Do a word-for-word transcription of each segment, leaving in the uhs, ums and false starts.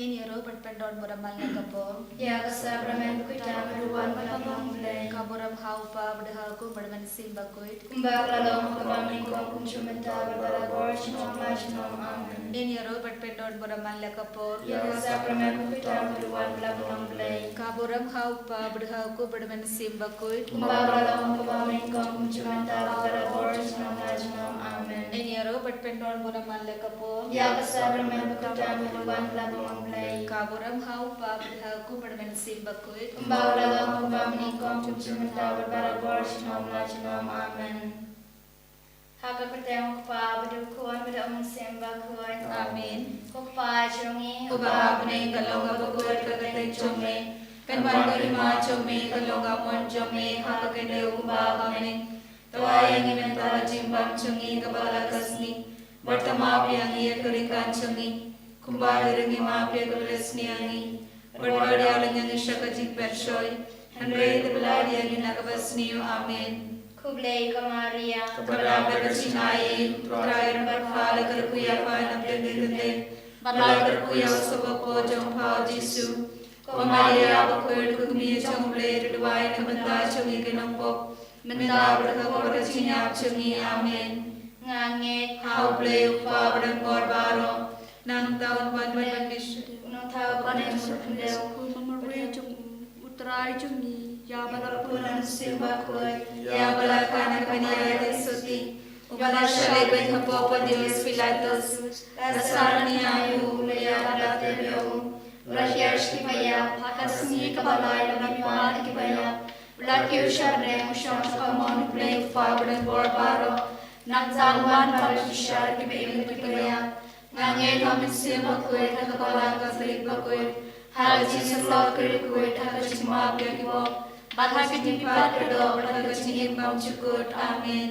Ngin ïaroh ban pyndon burom man la ka por. Ïa ka sakramen bakhuid ba la pynlong Blei. Ka burom ha u Kpa bad ha u Khun bad ha u Mynsiem Bakhuid. Kumba ka la long ha kaba nyngkong, kumjuh mynta bad barabor, junom la junom. Amen. Ngin ïaroh ban pyndon burom man la ka por. Ïa ka sakramen bakhuid ba la pynlong Blei. Ka burom ha u Kpa bad ha u Khun bad ha u Mynsiem Bakhuid. Kumba ka la long ha kaba nyngkong, kumjuh mynta bad barabor, junom la junom. Amen. Ngin ïaroh ban pyndon burom man la ka por. Ïa ka sakramen bakhuid ba la pynlong Blei. Ka burom ha u Kpa bad ha u Khun bad ha u Mynsiem Bakhuid. Kumba ka la long ha kaba nyngkong, kumjuh mynta bad barabor, junom la junom. Amen. Ha ka kyrteng u Kpa bad u Khun bad u Mynsiem Bakhuid. Amen. Ko Kpa jong ngi uba ha bneng, ka long ka bakhuid ka kyrteng jong me. Kan wan ka hima jong me, ka long ka mon jong me, ha ka kyrteng kumba ha bneng. To ai ïa ngi mynta ka jingbam jong ngi kaba la ka sngi. Bad to map ïa ngi ïa ka ringkan jong ngi, kumba ngi ring ngi map ïa kiba la sniew ïa ngi. Bad wat ïalam ïa ngi sha ka jingpynshoi, hynrei to pyllait ïa ngi na kaba sniew. Amen. Khublei ko Maria, kaba la bud ka jingai, U Trai u don bad pha, la kyrkhu ïa pha na pdeng ki khyndai, bad la kyrkhu ïa u sohpop jong pha u Jisu. Ko Maria bakhuid, ko kmie jong U Blei, to duwai na ka bynta jong ngi ki nongpop, mynta bad ha ka por ka jingïap jong ngi. Amen. Nga ngeit ha U Blei U Kpa badonbor baroh, nangta un wan ban bishar, nangta un wan ban bishar, u Maria jong U Trai jong ngi, ïa ba la pun ha u Mynsiem Bakhuid, ïa ba la kha na ka bniah Sotti, uba la shah lehbeiñ hapoh Pontius Pilatus, la sah na ka bniah, u la ïap, la tep ïa u, u la hiar sha kiba ïap, ha ka sngi kaba lai u la mih pat na kiba ïap, u la kiew sha bneng, u shong sha ka mon U Blei U Kpa badonbor baroh. Nangta un wan ban bishar kiba im bad kiba ïap. Nga ngeit ha u Mynsiem Bakhuid, ha ka balang Katholik bakhuid, ha ka jingïasyllok bakhuid, ha ka jingmap ïa ki pop, bad ha ka jingpynïap kyrdoh, bad ha ka jingim bymjukut. Amen.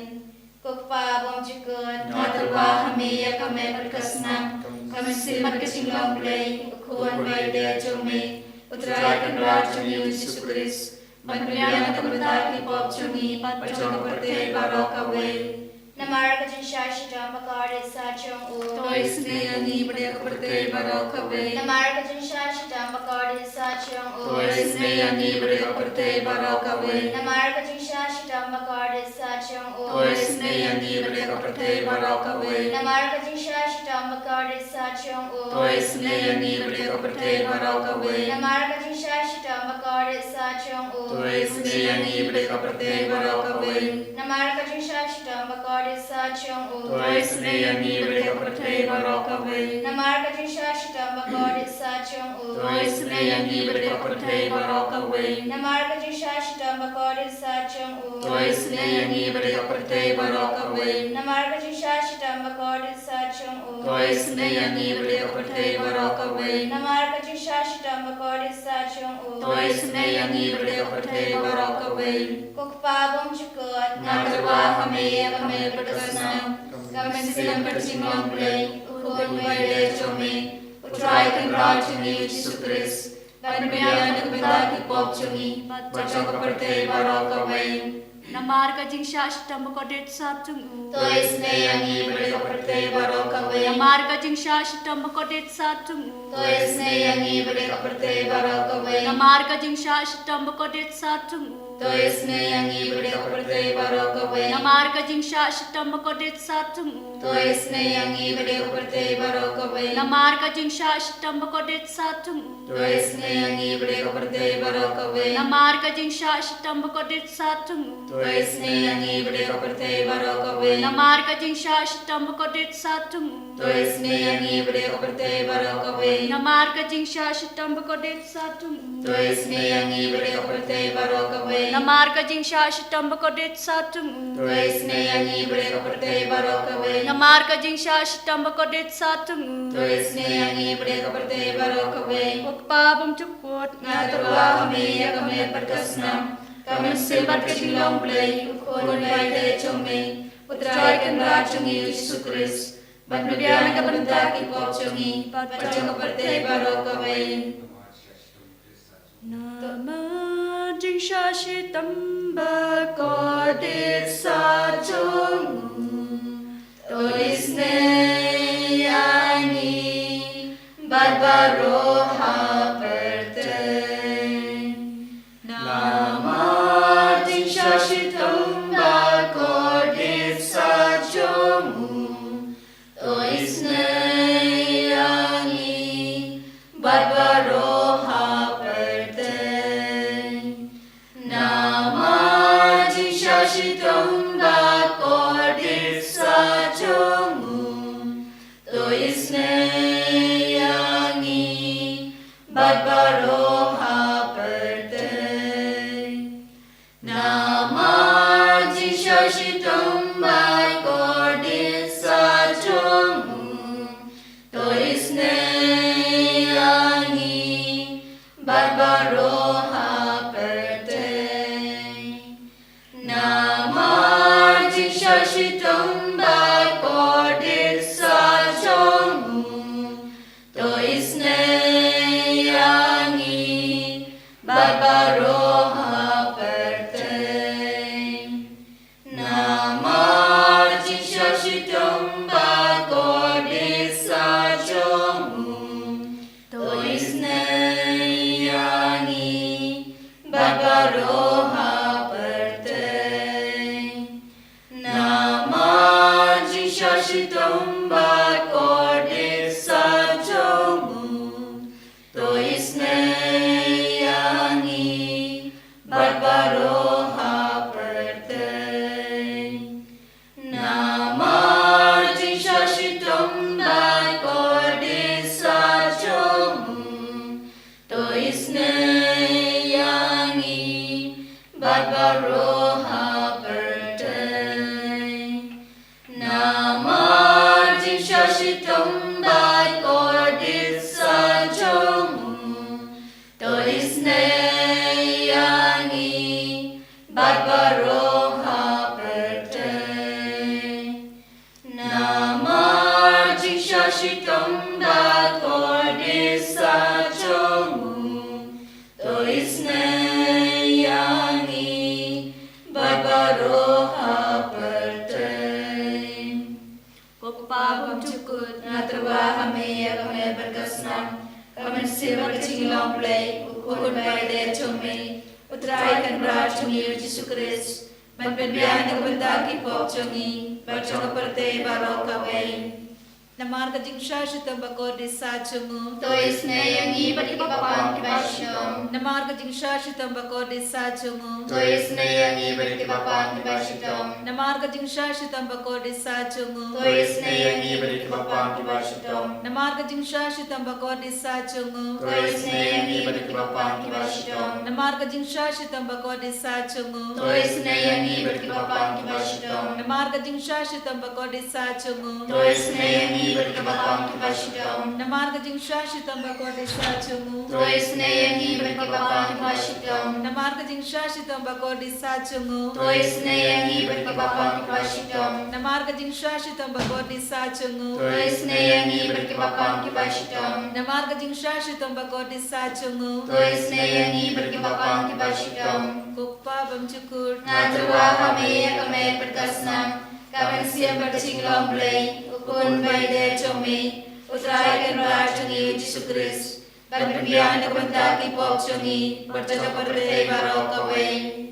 Ko Kpa bymjukut, nga tyrwa ha me ïa ka met bad ka snam, ka mynsiem bad ka jinglong Blei, U Khun ba ïeit jong me, U Trai Kynrad jong ngi U Jisu Khrist, ban pynbiang na ka bynta ki pop jong ngi bad jong ka pyrthei baroh kawei. Namar ka jingshah shitom ba kordit sah jong u, to isynei ïa ngi bad ïa ka pyrthei baroh kawei. Namar ka jingshah shitom ba kordit sah jong u, to isynei ïa ngi bad ïa ka pyrthei baroh kawei. Namar ka jingshah shitom ba kordit sah jong u, to isynei ïa ngi bad ïa ka pyrthei baroh kawei. Namar ka jingshah shitom ba kordit sah jong u, to isynei ïa ngi bad ïa ka pyrthei baroh kawei. Namar ka jingshah shitom ba kordit sah jong u, to isynei ïa ngi bad ïa ka pyrthei baroh kawei. Namar ka jingshah shitom ba kordit sah jong u, to isynei ïa ngi bad ïa ka pyrthei baroh kawei. Namar ka jingshah shitom ba kordit sah jong u, to isynei ïa ngi bad ïa ka pyrthei baroh kawei. Namar ka jingshah shitom ba kordit sah jong u, to isynei ïa ngi bad ïa ka pyrthei baroh kawei. Namar ka jingshah shitom ba kordit sah jong u, to isynei ïa ngi bad ïa ka pyrthei baroh kawei. Namar ka jingshah shitom ba kordit sah jong u, to isynei ïa ngi bad ïa ka pyrthei baroh kawei. Ko Kpa bymjukut, nga tyrwa ha me ïa ka met bad ka snam, ka mynsiem bad ka jinglong Blei, U Khun ba ïeit jong me, U Trai Kynrad jong ngi U Jisu Khrist, ban pynbiang na ka bynta ki pop jong ngi bad jong ka pyrthei baroh kawei. Namar ka jingshah shitom ba kordit sah jong u, to isynei ïa ngi bad ïa ka pyrthei baroh kawei. Namar ka jingshah shitom ba kordit sah jong u, to isynei ïa ngi bad ïa ka pyrthei baroh kawei. Namar ka jingshah shitom ba kordit sah jong u, to isynei ïa ngi bad ïa ka pyrthei baroh kawei. Namar ka jingshah shitom ba kordit sah jong u, to isynei ïa ngi bad ïa ka pyrthei baroh kawei. Namar ka jingshah shitom ba kordit sah jong u, to isynei ïa ngi bad ïa ka pyrthei baroh kawei. Namar ka jingshah shitom ba kordit sah jong u, to isynei ïa ngi bad ïa ka pyrthei baroh kawei. Namar ka jingshah shitom ba kordit sah jong u, to isynei ïa ngi bad ïa ka pyrthei baroh kawei. Namar ka jingshah shitom ba kordit sah jong u, to isynei ïa ngi bad ïa ka pyrthei baroh kawei. Namar ka jingshah shitom ba kordit sah jong u, to isynei ïa ngi bad ïa ka pyrthei baroh kawei. Namar ka jingshah shitom ba kordit sah jong u, to isynei ïa ngi bad ïa ka pyrthei baroh kawei. Ko Kpa bymjukut, nga tyrwa ha me ïa ka met bad ka snam, ka mynsiem bad ka jinglong Blei, U Khun ba ïeit jong me, U Trai Kynrad jong ngi U Jisu Khrist, ban pynbiang na ka bynta ki pop jong ngi bad jong ka pyrthei baroh kawei. Namar jingshah shitom ba kordit sah jong u, to isynei ïa ngi bad baroh Bakordit sa jong u, to isynei ïa ngi bad baroh ha pyrthei. Namar jingshah shitom bakordit sa jong u, to isynei ïa ngi bad baroh ha pyrthei. Namar jingshah shitom bakordit sa jong u, to isynei ïa ngi bad baroh ha pyrthei. Namar jingshah shitom bakordit sa jong u, to isynei ïa ngi bad baroh ha pyrthei. Namar jingshah shitom bakordit sa jong u, to isynei ïa ngi bad baroh ha pyrthei. Namar jingshah shitom bakordit sa jong u, to isynei ïa ngi bad baroh ha pyrthei. Namar jingshah shitom bakordit sa jong u, to isynei ïa ngi bad baroh ha pyrthei. Namar jingshah shitom bakordit sa jong u, to isynei ïa ngi bad baroh ha pyrthei. Ko Kpa bymjukut, nga tyrwa ha me ïa ka mer bad ka snam, ka mynsiem bad ka jinglong Blei, u Khun ba ïeit jong me, U Trai Kynrad jong ngi U Jisu Khrist, ban pynbiang na ka bynta ki pop jong ngi bad jong ka pyrthei baroh kawei. Namar ka jingshah shitom bakordit sa jong u, to isynei ïa ngi bad kiba pang kiba shitom. Namar ka jingshah shitom bakordit sa jong u, to isynei ïa ngi bad kiba pang kiba shitom. Namar ka jingshah shitom bakordit sa jong u, to isynei ïa ngi bad kiba pang kiba shitom. Namar ka jingshah shitom bakordit sa jong u, to isynei ïa ngi bad kiba pang kiba shitom. Namar ka jingshah shitom bakordit sa jong u, to isynei ïa ngi bad kiba pang kiba shitom. Namar ka jingshah shitom bakordit sa jong u, to isynei ïa ngi bad kiba pang kiba shitom. Namar ka jingshah shitom bakordit sa jong u, to isynei ïa ngi bad kiba pang kiba shitom. Namar ka jingshah shitom bakordit sa jong u, to isynei ïa ngi bad kiba pang kiba shitom. Namar ka jingshah shitom bakordit sa jong u, to isynei ïa ngi bad kiba pang kiba shitom. Namar ka jingshah shitom bakordit sa jong u, to isynei ïa ngi bad kiba pang kiba shitom. Ko Kpa bymjukut, nga tyrwa ha me ïa ka mer bad ka snam, ka mynsiem bad ka jinglong Blei, U Khun ba ïeit jong me, U Trai Kynrad jong ngi U Jisu Khrist, ban pynbiang na ka bynta ki pop jong ngi bad jong ka pyrthei baroh kawei.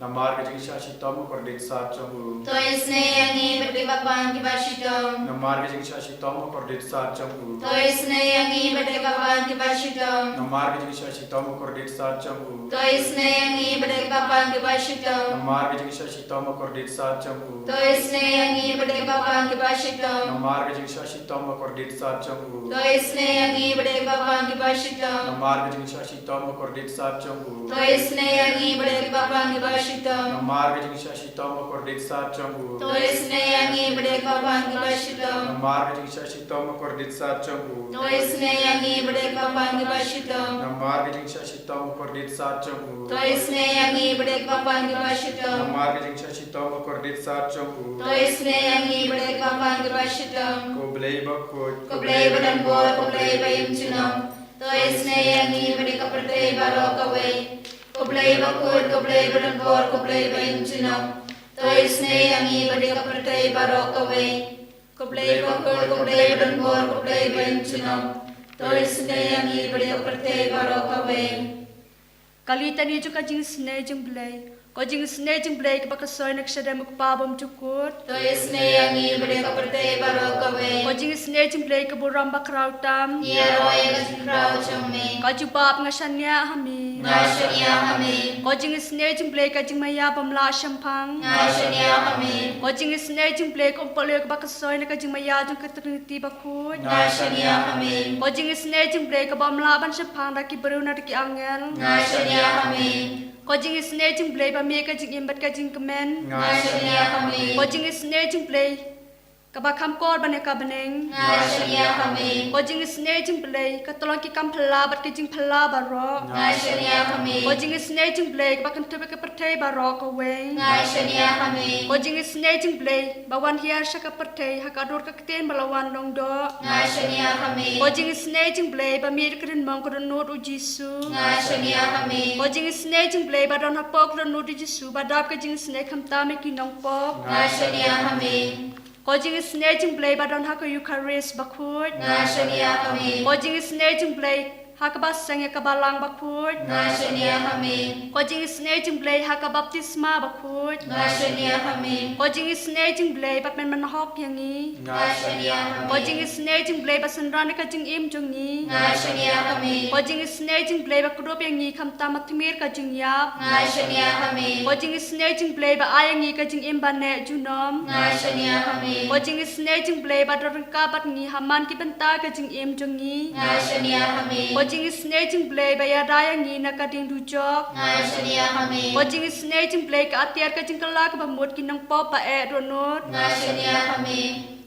Namar ka jingshah shitom bakordit sa jong u, to isynei ïa ngi bad kiba pang kiba shitom. Namar ka jingshah shitom bakordit sa jong u, to isynei ïa ngi bad kiba pang kiba shitom. Namar ka jingshah shitom bakordit sa jong u, to isynei ïa ngi bad kiba pang kiba shitom. Namar ka jingshah shitom bakordit sa jong u, to isynei ïa ngi bad kiba pang kiba shitom. Namar ka jingshah shitom bakordit sa jong u, to isynei ïa ngi bad kiba pang kiba shitom. Namar ka jingshah shitom bakordit sa jong u, to isynei ïa ngi bad kiba pang kiba shitom. Namar ka jingshah shitom bakordit sa jong u, to isynei ïa ngi bad kiba pang kiba shitom. Namar ka jingshah shitom bakordit sa jong u, to isynei ïa ngi bad kiba pang kiba shitom. Namar ka jingshah shitom bakordit sa jong u, to isynei ïa ngi bad kiba pang kiba shitom. Namar ka jingshah shitom bakordit sa jong u, to isynei ïa ngi bad kiba pang kiba shitom. Ko Blei bakhuid, ko Blei badonbor, ko Blei baïm junom, to isynei ïa ngi bad ïa ka pyrthei baroh kawei. Ko Blei bakhuid, ko Blei badonbor, ko Blei baïm junom, to isynei ïa ngi bad ïa ka pyrthei baroh kawei. Ko Blei bakhuid, ko Blei badonbor, ko Blei baïm junom, to isynei ïa ngi bad ïa ka pyrthei baroh kawei. Ka litani jong ka jingisynei jong Blei. Ko jingisynei jong Blei kaba ka soi na ka shadem U Kpa bymjukut, to isynei ïa ngi bad ïa ka pyrthei baroh kawei. Ko jingisynei jong Blei ka burom bakhraw tam, ngi ïaroh ïa ka jingkhraw jong me. Ka jubab nga shaniah ha me, Nga shaniah ha me. Ko jingisynei jong U Blei ka jingmaïa bym lah shemphang. Nga shaniah ha me. Ko jingisynei jong U Blei ka umpohliew kaba khuslai na ka jingmaïa jong ka Trinity bakhuid. Nga shaniah ha me. Ko jingisynei jong U Blei kaba ym lah ban shemphang da ki briew ne da ki angel. Nga shaniah ha me. Ko jingisynei jong U Blei ba mih ka jingim bad ka jingkmen. Nga shaniah ha me. Ko jingisynei jong U Blei kaba kham kor ban ïa ka bneng. Nga shaniah ha me. Ko jingisynei jong U Blei ka tyllong ki kam phylla bad ka jingphylla baroh. Nga shaniah ha me. Ko jingisynei jong U Blei kaba kynthup ïa ka pyrthei baroh kawei. Nga shaniah ha me. Ko jingisynei jong U Blei ba wan hiar sha ka pyrthei ha ka dur ka ktien ba la wan long doh. Nga shaniah ha me. Ko jingisynei jong U Blei ba mih da ka ring mong ka dohnud U Jisu. Nga shaniah ha me. Ko jingisynei jong U Blei ba don hapoh ka dohnud U Jisu ba dap ka jingisynei khamtam ïa ki nongpop. Nga shaniah ha me. Ko jingisynei jong U Blei ba don ha ka Eukharist bakhuid. Nga shaniah ha me. Ko jingisynei jong U Blei ha kaba seng ïa ka balang bakhuid. Nga shaniah ha me. Ko jingisynei jong U Blei ha ka baptisma bakhuid. Nga shaniah ha me. Ko jingisynei jong U Blei ba pynmynhok ïa ngi. Nga shaniah ha me. Ko jingisynei jong U Blei ba synran ïa ka jingim jong ngi. Nga shaniah ha me. Ko jingisynei jong U Blei ba kdup ïa ngi khamtam ha tmier ka jingïap. Nga shaniah ha me. Ko jingisynei jong U Blei ba ai ïa ngi ka jingim ba neh junom. Nga shaniah ha me. Ko jingisynei jong U Blei ba don ryngkat bad ngi ha man ki bynta ka jingim jong ngi. Nga shaniah ha me. Ko jingisynei jong U Blei ba ïada ïa ngi na ka ding dujok. Nga shaniah ha me. Ko jingisynei jong U Blei ka atiar ka jingkylla kaba mut ki nongpop ba eh dohnud. Nga shaniah ha me.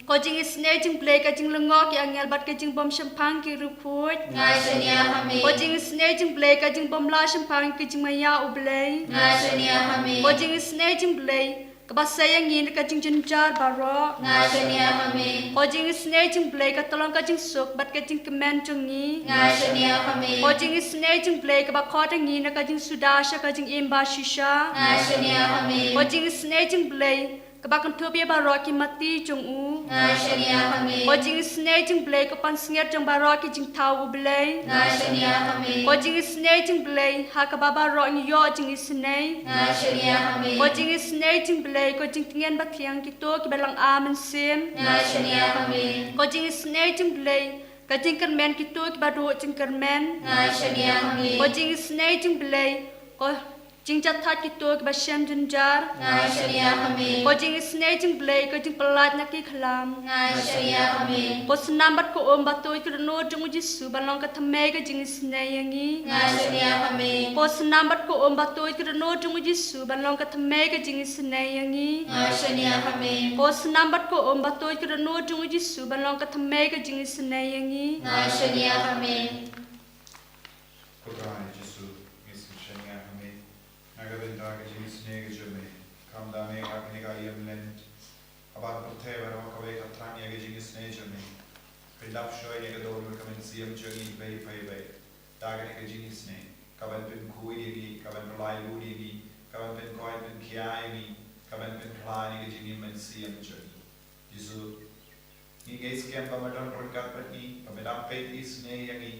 Ko jingisynei jong U Blei ka jinglyngngoh ki angel bad ka jingbymshemphang ki riewkhuid. Nga shaniah ha me. Ko jingisynei jong U Blei ka jingbymlah shemphang ka jingmaïa U Blei. Nga shaniah ha me. Ko jingisynei jong U Blei kaba sei ïa ngi na ka jingjynjar baroh. Nga shaniah ha me. Ko jingisynei jong U Blei ka tyllong ka jingsuk bad ka jingkmen jong ngi. Nga shaniah ha me. Ko jingisynei jong U Blei kaba khot ïa ngi na ka jingsuda sha ka jingim ba shisha. Nga shaniah ha me. Ko jingisynei jong U Blei kaba kynthup ïa baroh ki mati jong u. Nga shaniah ha me. Ko jingisynei jong U Blei ka pansngiat jong baroh ki jingthaw U Blei. Nga shaniah ha me. Ko jingisynei jong U Blei ha kaba baroh ngi ïoh jingisynei. Nga shaniah ha me. Ko jingisynei jong U Blei ko jingtngen bathiang kito kiba lang ar mynsiem. Nga shaniah ha me. Ko jingisynei jong U Blei ka jingkyrmen kito kiba duh jingkyrmen. Nga shaniah ha me. Ko jingisynei jong U Blei ko jingjahthait kito kiba shem jynjar. Nga shaniah ha me. Ko jingisynei jong U Blei ko jingpyllait na ki khlam. Nga shaniah ha me. Ko snam bad ko um ba tuid ka dohnud jong U Jisu ban long ka thymmei ka jingisynei ïa ngi. Nga shaniah ha me. Ko snam bad ko um ba tuid ka dohnud jong U Jisu ban long ka thymmei ka jingisynei ïa ngi. Nga shaniah ha me. Ko snam bad ko um ba tuid ka dohnud jong U Jisu ban long ka thymmei ka jingisynei ïa ngi. Nga shaniah ha me. Ko Trai Jisu, ngi sngewshaniah ha me na ka bynta ka jingisynei ka jong me. Kham da me ha kane ka ïing Lent, haba ka pyrthei baroh kawei ka thrang ïa ka jingisynei jong me. Pynlap shoi ïa ka dohnud ka mynsiem jong ngi iwei pa iwei da kane ka jingisynei, ka ban pynkhuid ïa ngi, ka ban pynlait lut ïa ngi, ka ban pynkoit pynkhia ïa ngi, ka ban pynkylla ïa ka jingim mynsiem jong ngi. Jisu, ngi ngeit skhem ba me don ryngkat bad ngi, ba me dang peit isynei ïa ngi,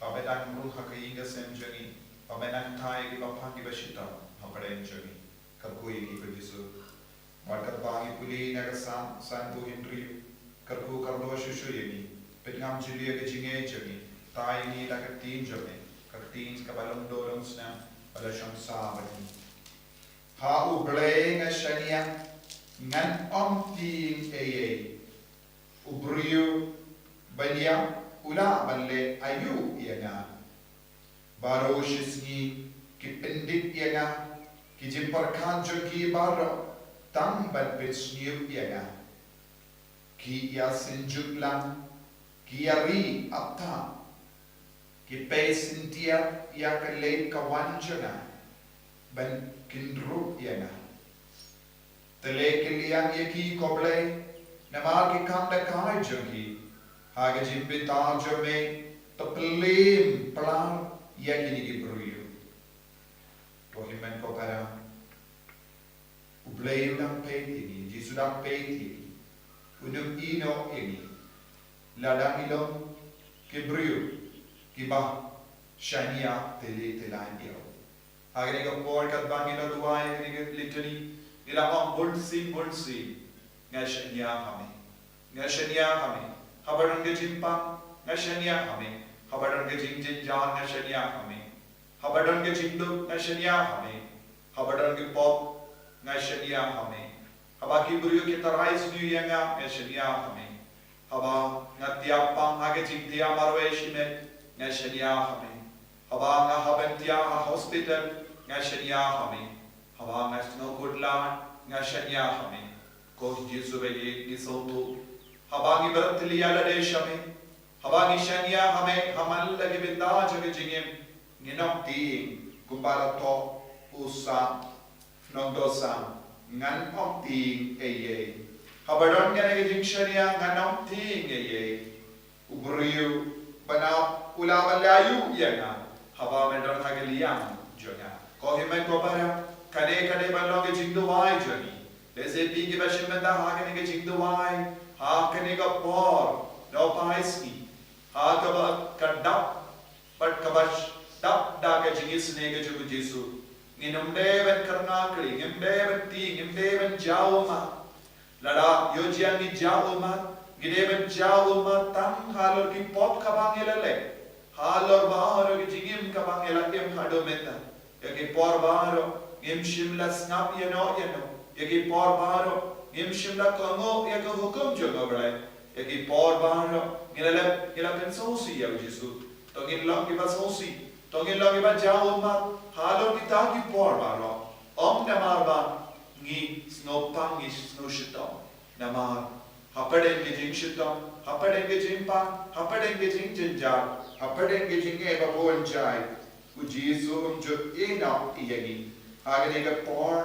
ba me dang ruh ha ka ïing ka sem jong ngi, ba me dang kynthai ïa kiba phang kiba shitom hapdeng jong ngi. Kyrkhu ïa ngi ko Jisu. Bad katba ngi pule na ka Salm sanphew hynriew, kyrkhu kyrdoh shuh shuh ïa ngi. Pynngam jylliew ka jingngeit jong ngi. Ktai ïa ngi da ka ktien jong me, ka ktien kaba long duh long snam, ba la shong sah bad ngi. Ha U Blei nga shaniah, ngan ym tieng ei ei. U briew ban ïap u lah ban leh aïu ïa nga? Baroh shi sngi ki pyndit ïa nga, ki jingpyrkhat jong ki baroh tang ban pynsniew ïa nga. Ki ïasynjuk lang, ki ïari apta, ki pei syntiar ïa ka leit ka wan jong nga ban kynrup ïa nga. Te leh kylliang ïa ki ko Blei, namar ki kam da ka jong ki. Ha ka jingbitar jong me, to plie plar ïa kine ki briew. To hynmen ko para, U Blei u dang peit ïa ngi, Jisu dang peit ïa ngi. Un ym ïehnoh ïa ngi. Lada ngi long ki briew kiba shaniah te leh te lait ïa u. Ha kane ka por katba ngi la duwai ïa kane ka litany, ngi la ong, Bun sien, bun sien, nga shaniah ha me. Nga shaniah ha me. Haba don ka jingpang, nga shaniah ha me. Haba don ka jingjynjar, nga shaniah ha me. Haba don ka jingduk nga shaniah ha me. Haba don ka pop nga shaniah ha me. Haba ki briew ki tharai sniew ïa nga nga shaniah ha me. Haba nga thiah pang ha ka jingthiah marwei shimet nga shaniah ha me. Haba nga hap ban thiah ha hospital nga shaniah ha me. Haba nga sngewkhuslai nga shaniah ha me. Ko Jisu ba ïeit ngi sngewthuh. Haba ngi bret ïa lade sha me. Haba ngi shaniah ha me ha man la ki bynta jong ka jingim. Ngin ym tieng kumba la thoh u Sam nongdosa, ngan ym tieng ei ei. Haba don kane ka jingshaniah ngan ym tieng ei ei. U briew ba nap u lah ban leh aïu ïa nga haba me don ha ka liang jong nga. Ko hynmen ko para, kane ka dei ban long ka jingduwai jong ngi. Lehse phi kiba shim bynta ha kane ka jingduwai ha kane ka por, da phai sngi ha kaba ka dap bad kaba dap da ka jingisynei ka jong u Jisu. Ngim dei ban kyrngah kli, ngim dei ban tieng, ngim dei ban jaw ummat. Lada ïoh jia ngi jaw ummat, ngi dei ban jaw ummat tang halor ki pop kaba ngi la leh, halor baroh ki jingim kaba ngi la im haduh mynta. Ïa ki por baroh ngim shym la sngap ïano ïano. Ïa ki por baroh ngim shym la kohnguh ïa ka hukum jong U Blei. Ïa ki por baroh ngi la leh, ngi la pynsngewsih ïa u Jisu. To ngin long kiba sngewsih, to ngin long kiba jaw ummat halor kita ki por baroh. Ym namar ba ngi sngewpang, ngi sngewshitom. Namar hapdeng ka jingshitom, hapdeng ka jingpang, hapdeng ka jingjynjar, hapdeng ka jingeh ba bun jait, u Jisu um ju ïehnoh ïa ngi. Ha kane ka por,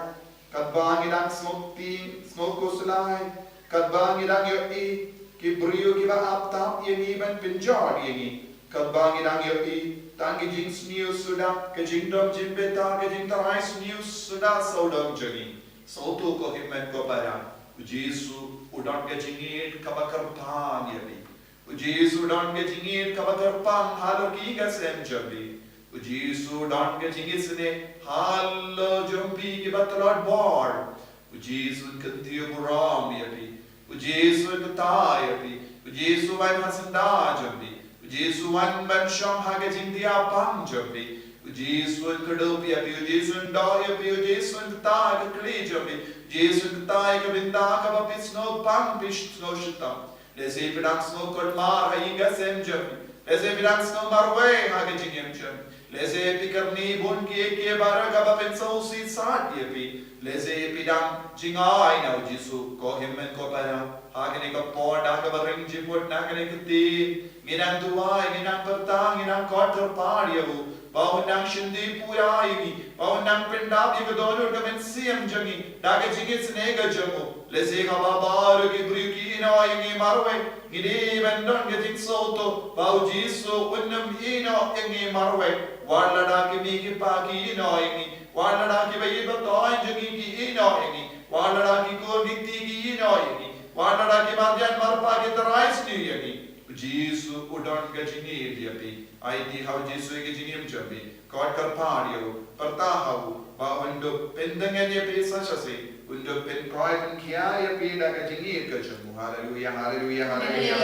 katba ngi dang sngewtieng sngewkhuslai, katba ngi dang ïohi ki briew kiba ap tap ïa ngi ban pynjot ïa ngi, katba ngi dang ïohi tang ki jingsniew suda, ka jingdom jingbitar, ka jingtharai sniew suda sawdong jong ngi. Sngewthuh ko hynmen ko para, u Jisu u don ka jingïeit kaba kyrpang ïa phi. U Jisu u don ka jingïeit kaba kyrpang halor ki ïing ki sem jong phi. U Jisu u don ka jingisynei halor jong phi kiba tlot bor. U Jisu un kyntiew burom ïa phi. U Jisu un kyrta ïa phi. U Jisu un wan ha syndah jong phi. U Jisu un wan ban shong ha ka jingthiah pang jong phi. U Jisu un kdup ïa phi. U Jisu un doh ïa phi. U Jisu un kyrta ïa ka kli jong phi. U Jisu un kyrta ïa ka bynta kaba phi sngewpang, phi sngewshitom. Lehse phi dang sngewkut mar ha ïing ha sem jong phi. Lehse phi dang sngew marwei ha ka jingim jong phi. Lehse phi kyrni bun kiei kiei baroh kaba pynsngewsih sat ïa phi. Lehse phi dang jngai na u Jisu, ko hynmen ko para, ha kane ka por da kaba ring jingmut na kane ka ktien, ngin nang duwai, ngin nang pyrta, ngin nang kot kyrpad ïa u ba un nang shim dih pura ïa ngi, ba un nang pyndap ïa ka dohnud ka mynsiem jong ngi da ka jingisynei ka jong u. Lehse kaba baroh ki briew ki ïehnoh ïa ngi marwei, ngi dei ban don ka jingsngewthuh ba u Jisu un ym ïehnoh ïa ngi marwei. Wat lada ki mei ki pa ki ïehnoh ïa ngi, wat lada kiba ïeit ba thoh jong ngi ki ïehnoh ïa ngi, wat lada ki khun ki kti ki ïehnoh ïa ngi, wat lada ki marjan marpa ki tharai sniew ïa ngi, u Jisu u don ka jingïeit ïa phi. Aiti ha u Jisu ïa ka jingim jong phi. Kot kyrpad ïa u, pyrta ha u ba un dup pyntngen ïa phi sa shisien, un dup pyntrei pynkhia ïa phi da ka jingïeit ka jong u. Haleluia, haleluia, haleluia.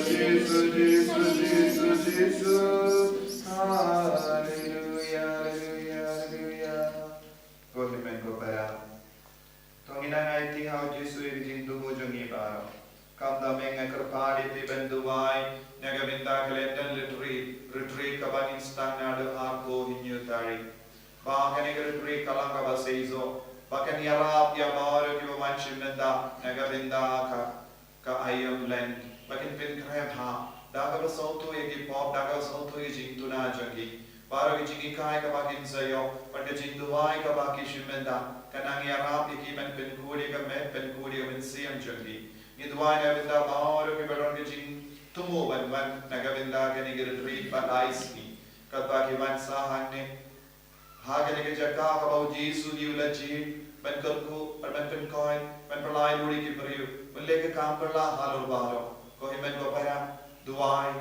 Jisu, Jisu, Jisu, Jisu, Jisu. Haleluya, haleluya, haleluya. Ko hynmen ko para, to ngin nang aiti ha u Jisu ïa ki jingthmu jong ngi baroh. Kumta mynta nga kyrpad ïa phi ban duwai na ka bynta ka Lenten Retreat, retreat kaba ngin sdang naduh arphew hynñiew tarik. Ba kane ka retreat ka long kaba seisoh, ba kan ïarap ïa baroh kiba wan shim bynta na ka bynta ka, ka aïom Lent, ba kin pynkhreh bha da kaba sngewthuh ïa ki pop, da kaba sngewthuh ïa ki jingduna jong ki. Baroh ki jinghikai kaba kin sa ïoh bad ka jingduwai kaba ki shim bynta kan nang ïarap ïa ki ban pynkhuid ïa ka met, pynkhuid ïa ka mynsiem jong ki. Ngi duwai na ka bynta baroh kiba don ka jingthmu ban wan na ka bynta kane ka retreat ba lai sngi. Katba ki wan sa hangne ha kane ka jaka kaba u Jisu u la jied ban kyrkhu, ban, ban pynkoit, ban pynlait lur ïa ki briew, ban leh ka kam pynlah halor baroh. Ko hynmen ko para, duwai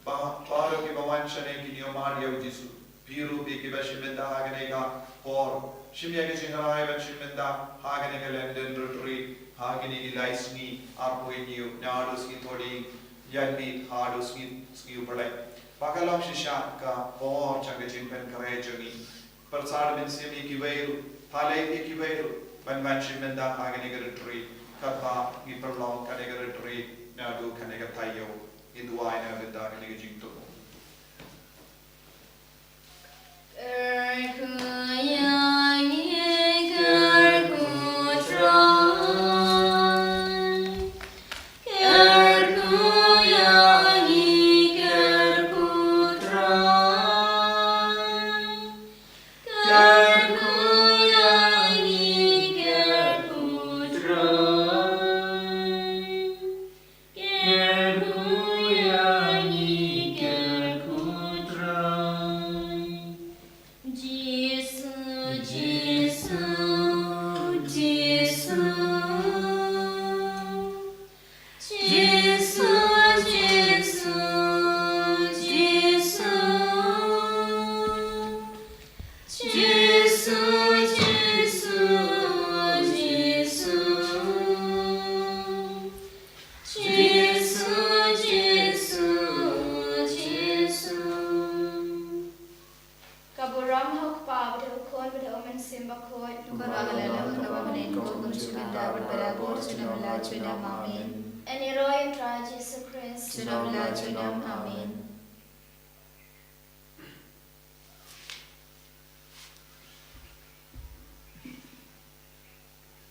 ba baroh kiba wan shane kin ïohmad ïa u Jisu. Phi ruh phi kiba shim bynta ha kane ka por, shim ïa ka jingrai ban shim bynta ha kane ka Lenten Retreat ha kine ki lai sngi, arphew hynñiew, naduh sngi Thohdieng, Ïaid Miet haduh sngi, sngi U Blei. Ba ka long shisha ka por jong ka jingpynkhreh jong ngi. Pyrsad mynsiem ïa kiwei ruh, pynlait ïa kiwei ruh ban wan shim bynta ha kane ka retreat. Katba ngi pynlong kane ka retreat naduh kane ka taïew, ngi duwai na ka bynta kane ka jingthmu. Kyrkhu ïa ngi, kyrkhu Trai. Kyrkhu ïa ngi, kyrkhu Trai. Kyrkhu ïa ngi, kyrkhu Trai. Kyrkhu ïa ngi, kyrkhu Trai. Jisu, Jisu, Jisu. Jisu, Jisu, Jisu. Jisu, Jisu, Jisu. Jisu, Jisu, Jisu. Ka burom ha u Kpa bad ha u Khun bad ha u Mynsiem Bakhuid. Kumba ka la long, kumba mynne, kumba mynshwa bad barabor, junom la junom. Amen. Yn ïaroh ïa u Trai Jisu Khrist. Junom la junom. Amen.